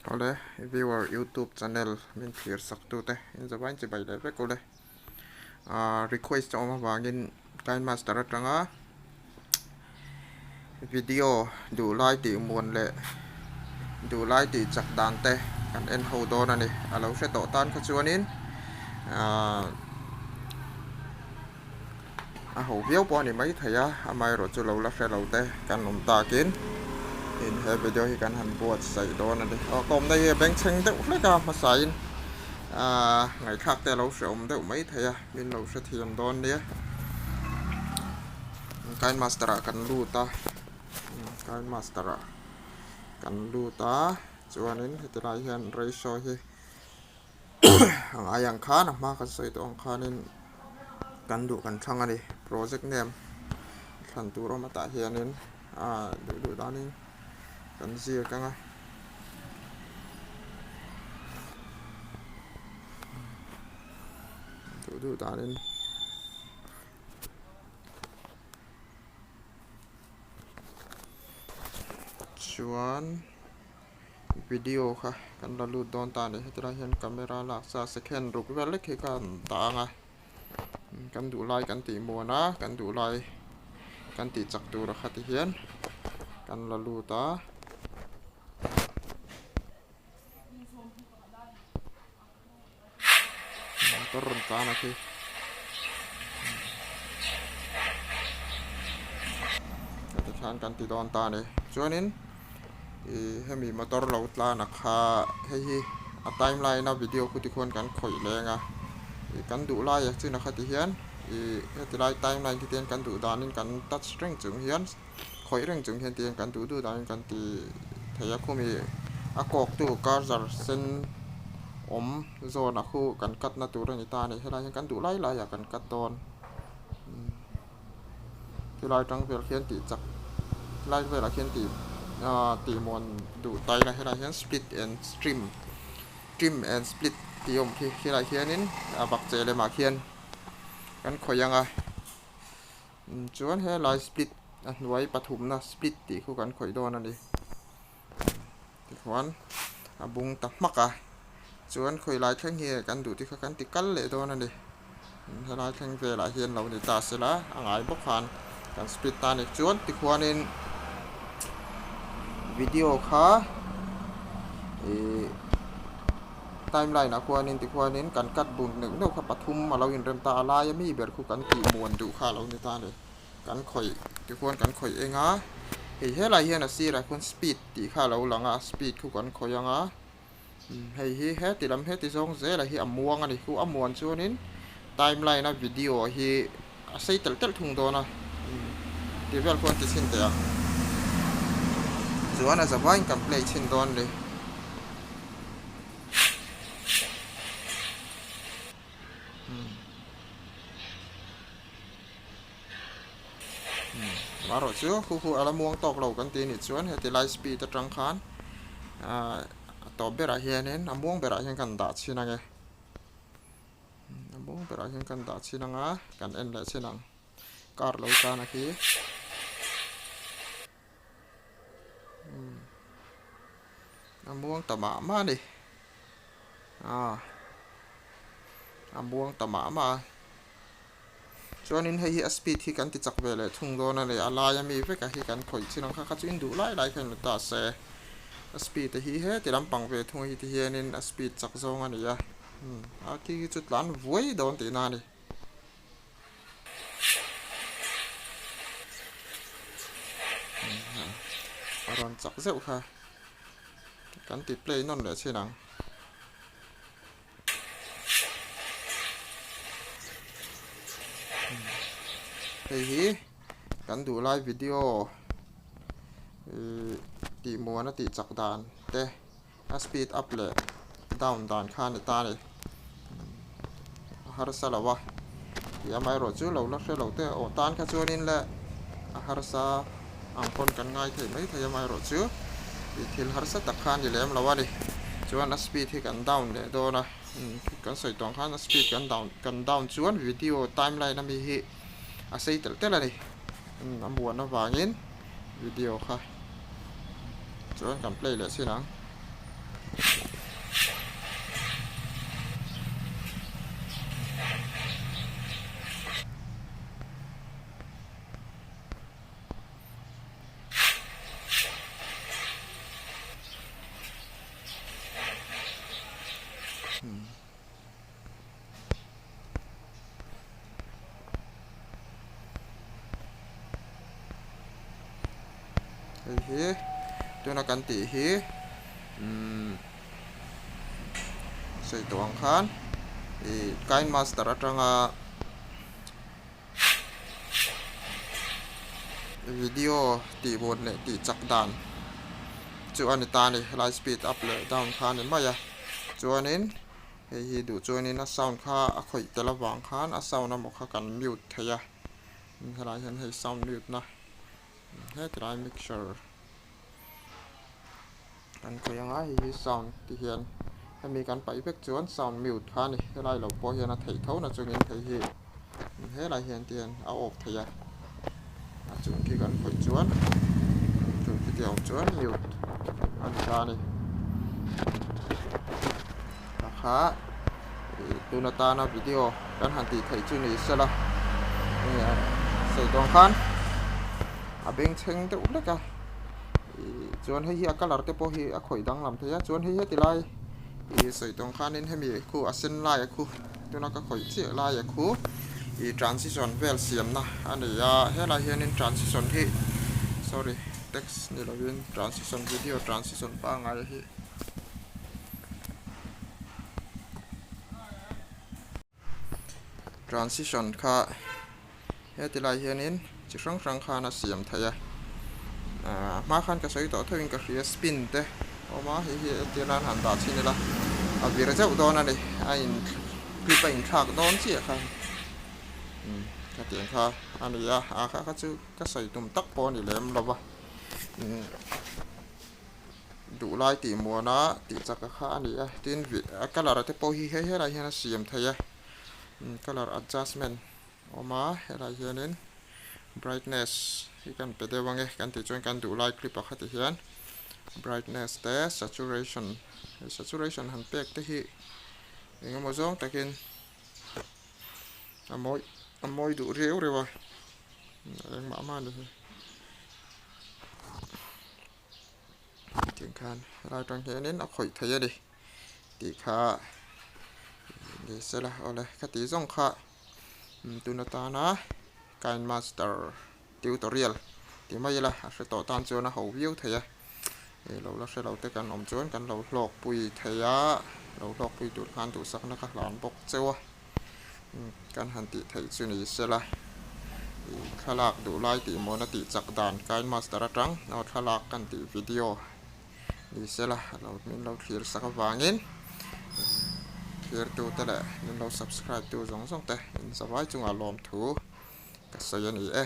Awle viewer youtube channel min thlir sak tute in zavain chibai leh vek ule ah request a awm avangin kind master atanga video duh lai tih muan leh duh lai tih chak dan te kan en ho dawn a ni a lo hre tawh tan kha chuanin ah A ho viau pawh a ni maithei a, amaherawhchu lo la hre lo te kan awm takin in he video hi kan han buatsaih dawn a ni. Aw ka awmna hi a bengchheng deuh hlek a hmasain aaa ngaihthlak te a lo hrehawm deuh maithei a, min lo hrethiam dawn nia. Kind master ah kan lut a, kind master ah kan lut a chuanin heti lai hian ratio hi. A ngai ang khan a hma kan sawi tawh ang khanin kan duh kan thlang a ni project name thlan tur awm atah hianin ah duh duh danin kan ziak ang a. Duh duh danin. Chuan. Video kha kan la lut dawn ta a ni heti lai hian camera lak sa second ruk vel lek hi kha an dah ang a kan duh lai kan tih muan a kan duh lai kan tih chak tur a kha ti hian kan la lut a. Motor rawn tlan a khi heti khan kan ti dawn ta a ni chuanin ih hemi motor lo tlan a kha hei hi a timeline a video khu tikhuan kan khawih leng a ih kan duh lai a chin a kha ti hian ih heti lai timeline khi te hian kan duh danin kan touch reng chung hian khawih reng chung hian tihian kan duh duh danin kan ti thei a khumi a kawk tu cursor sen awm zawn a khu kan cut na tur a ni ta a ni helai hian kan duh lai lai ah kan cut dawn chulai tang vel khian tih chak lai velah khian tih ah tih muan duh ta ila helai hian split and trim trim and split tih a awm khi helai hianin a bak che lemah khian kan khawih ang a. Chuan helai split a hnuai pathumna split tih khu kan khawih dawn a ni. Tikhuan a bung ta hmak a, chuan khawi lai thleng hi kan duh tih kha kan ti kal leh dawn a ni. Helai thleng velah hian lo ni ta sela a ngai bawk khan kan split ta a ni. Chuan tikhuanin video kha ih. Timeline ah khuanin tikhuanin kan cut bun neuh neuh kha pathum a lo inrem ta a laia mi ber khu kan tih muan duh kha a lo ni ta a ni. Kan khawih tikhuan kan khawih eng a, hei helai hian a sirah khuan speed tih kha a lo lang a, speed khu kan khawih ang a, hei hi heti lam heti zawng zela hi a muang a ni khu a muan chuanin timeline a video hi a sei telh telh thung dawn a, tih vel khuan ti chhin teh ang. Chuan a zavaiin kan play chhin dawn a ni. Marawh chu hu hu a la muang tawk lo kan ti anih chuan heti lai speed atang khan ah a tawp berah hianin a muang berah hian kan dah chhin ang e. A muang berah hian kan dah chhin ang a kan en leh chhin ang car lo tan a khi. A muang ta mah mah a ni ah a muang ta mah mah a chuanin hei hi a speed hi kan ti chak ve leh thung dawn a ni a laia mi vek a hi kan khawih chin ang kha kha chu in duh lai lai kha in la ta se a speed a hi heti lampang ve thung a hi ti hianin a speed chak zawng a ni a a khi hi chu tlan vuai dawn tihna a ni. A rawn chak zeuh kha kan ti play nawn leh chin ang. Hei hi kan duh lai video ih tih muan a tih chak dan te a speed up leh down dan kha a ni ta a ni a harsa lo a tih amaherawh chu lo la hre lo te aw tan kha chuanin le a harsa ang pawn kan ngai theih mai thei amaherawh chu tih thil harsa tak kha a ni lem lo a ni chuan a speed hi kan down leh dawn a kan sawi tawh ang khan a speed kan down kan down chuan video timeline ami hi a sei telh telh a ni a muan avangin video kha chuan kan play leh chin ang. Hei hi tuna kan tih hi umm sawi tawh ang khan ih kind master atanga video tih bawn leh tih chak dan chu a ni ta a ni helai speed up leh down kha a ni mai a chuanin. Hei hi duh chuanin a sound kha a khawih tel avang khan a sound emaw kha kan mute thei a, helai hian hei sound mute na heti lai mixer kan khawih anga hei hi sound ti hian hemi kan paih vek chuan sound mute kha a ni helai lo pawh hian a theih tho na chungin hei hi helai hian ti hian a off thei a a chung khi kan khawih chuan chung khi tih a awm chuan mute a ni ta a ni ta kha ih tun atana video kan han tih theih chu ni sela sawi dawn khan a bengchheng deuh hlek a ih chuan hei hi a colour te pawh hi a khawih danglam thei a chuan hei heti lai ih sawi dawn khanin hemi khu a sen lai a khu. Tuna ka khawih chiah laia khu ih transition vel siamna a ni a helai hianin transition hi sorry text ni lovin transition video transition pangngai hi transition kha heti lai hianin chi hrang hrang khan a siam theih a ahh hma khan ka sawi tawh theuhin ka hria spin te a awm a hei hi entir nan han dah chhin ila a vir zeuh dawn a ni a in clip a inthlak dawn chiah khan umm khatiang kha a ni a a kha kha chu ka sawi tum tak pawh a ni lem lo va umm duh lai tih muana tih chak a kha a ni a tin a colour te pawh hi hei helai hian a siam thei a colour adjustment. Awm a helai hianin brightness hi kan pe deuh ange kan tih chuan kan duh lai clip ah kha ti hian brightness te saturation hei saturation han pek te hi eng emaw zawng takin a mawi a mawi duh riau riau a engmah mah a ni hi tiang khan helai atang hianin a khawih thei a ni tih kha ni sela awle ka tih zawng kha. Tun atana Kind Master tutorial tih mai ila a hre tawh tan chuan a ho viau thei a, ih lo la hre lo te kan awm chuan kan lo hlawkpui thei a, lo hlawkpui tur khan duhsakna ka hlan bawk cheu a, kan han tih theih chu ni sela ih thlalak duh lai tih mawna tih chak dan Kind Master atang aw thlalak kan tih video ni sela lo min lo thlir sak avangin thirtute leh min lo subscribe tu zawng zawng te in zavai chungah lawmthu ka sawi a ni e.